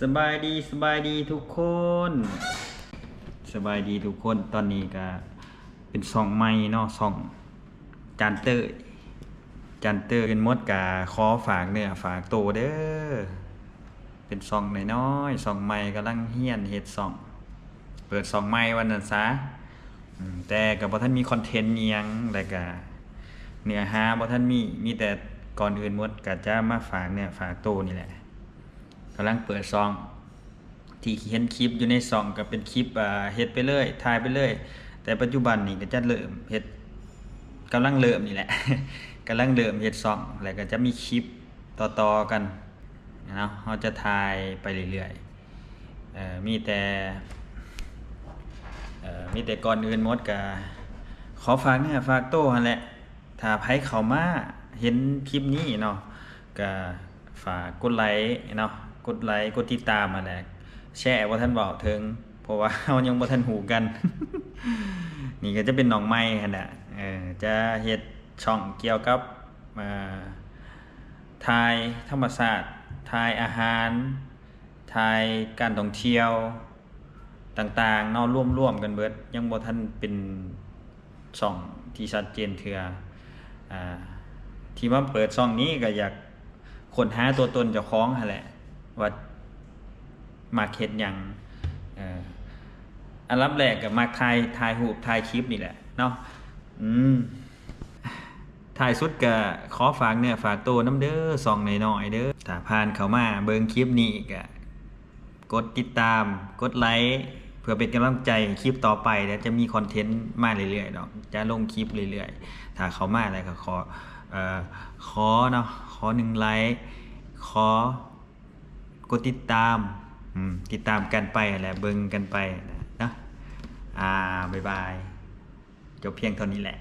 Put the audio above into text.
ສະບາຍດີ ສະບາຍດີທຸກຄົນ ສະບາຍດີທຸກຄົນ. ຕອນນີ້ກະເປັນຊ່ອງໃໝ່ເນາະ ຊ່ອງຈານເຕີຍ ຈານເຕີຍ. ເງິນໝົດກະຂໍຝາກເນື້ອຝາກໂຕເດີ. ເປັນຊ່ອງນ້ອຍໆ ຊ່ອງໃໝ່ ກຳລັງຮຽນເຮັດຊ່ອງ ເປີດຊ່ອງໃໝ່ວ່າຊັ້ນຊະ. ອືມ ແຕ່ກໍບໍ່ທັນມີຄອນເທັນອີ່ຫຍັງ ແລ້ວກະເນື້ອຫາບໍ່ທັນມີ ມີແຕ່ ກ່ອນອື່ນໝົດກໍຈະມາຝາກເນື້ອຝາກໂຕນີ້ແຫຼະ. ກຳລັງເປີດຊ່ອງ ທີ່ເຫັນຄລິບຢູ່ໃນຊ່ອງກໍເປັນຄລິບ ອ່າ ເຮັດໄປເລີຍ ຖ່າຍໄປເລີຍ. ແຕ່ປັດຈຸບັນນີ້ກໍຈະເລີ່ມເຮັດ ກຳລັງເລີ່ມນີ້ແຫຼະ ກຳລັງເລີ່ມເຮັດຊ່ອງ ແລ້ວກໍຈະມີຄລິບຕໍ່ໆກັນເນາະ. ເຮົາຈະຖ່າຍໄປເລື້ອຍໆ ເອີ ມີແຕ່ ເອີ ມີແຕ່ ກ່ອນອື່ນໝົດກໍຂໍຝາກເນື້ອຝາກໂຕຫັ້ນແຫຼະ. ຖ້າໃຜເຂົ້າມາເຫັນຄລິບນີ້ເນາະ ກໍຝາກກົດໄລເນາະ ກົດໄລ ກົດຕິດຕາມຫັ້ນແຫຼະ. ແຊບໍ່ທັນເວົ້າເຖິງ ເພາະວ່າເຮົາຍັງບໍ່ທັນຮູ້ກັນ. ນີ້ກໍຈະເປັນນ້ອງໃໝ່ຫັ້ນແຫຼະ ເອີ ຈະເຮັດຊ່ອງກ່ຽວກັບ ເອີ ຖ່າຍທຳມະຊາດ ຖ່າຍອາຫານ ຖ່າຍການທ່ອງທ່ຽວຕ່າງໆເນາະ ລວມໆກັນເບິດ. ຍັງບໍ່ທັນເປັນຊ່ອງທີ່ຊັດເຈນເທື່ອ. ອ່າ ທີ່ມາເປີດຊ່ອງນີ້ກໍຢາກຄົ້ນຫາຕົວຕົນເຈົ້າຂອງຫັ້ນແຫຼະ ວ່າມັກເຮັດຫຍັງ. ເອີ ອັນດັບແລກກໍມັກຖ່າຍ ຖ່າຍຮູບ ຖ່າຍຄລິບນີ້ແຫຼະເນາະ. ອືມ ທ້າຍສຸດກໍຂໍຝາກເນື້ອຝາກໂຕນຳເດີ ຊ່ອງນ້ອຍໆເດີ. ຖ້າຜ່ານເຂົ້າມາເບິ່ງຄລິບນີ້ກໍກົດຕິດຕາມ ກົດໄລ ເພື່ອເປັນກຳລັງໃຈໃຫ້ຄລິບຕໍ່ໄປ ແລ້ວຈະມີຄອນເທັນມາເລື້ອຍໆດອກ ຈະລົງຄລິບເລື້ອຍໆ. ຖ້າເຂົ້າມາແລ້ວກໍຂໍ ເອີ ຂໍເນາະ ຂໍໜຶ່ງໄລ ຂໍກົດຕິດຕາມ ອືມ ຕິດຕາມກັນໄປຫັ້ນແຫຼະ ເບິ່ງກັນໄປເນາະ. ອ່າ ບາຍບາຍ. ຈົບພຽງເທົ່ານີ້ແຫຼະ.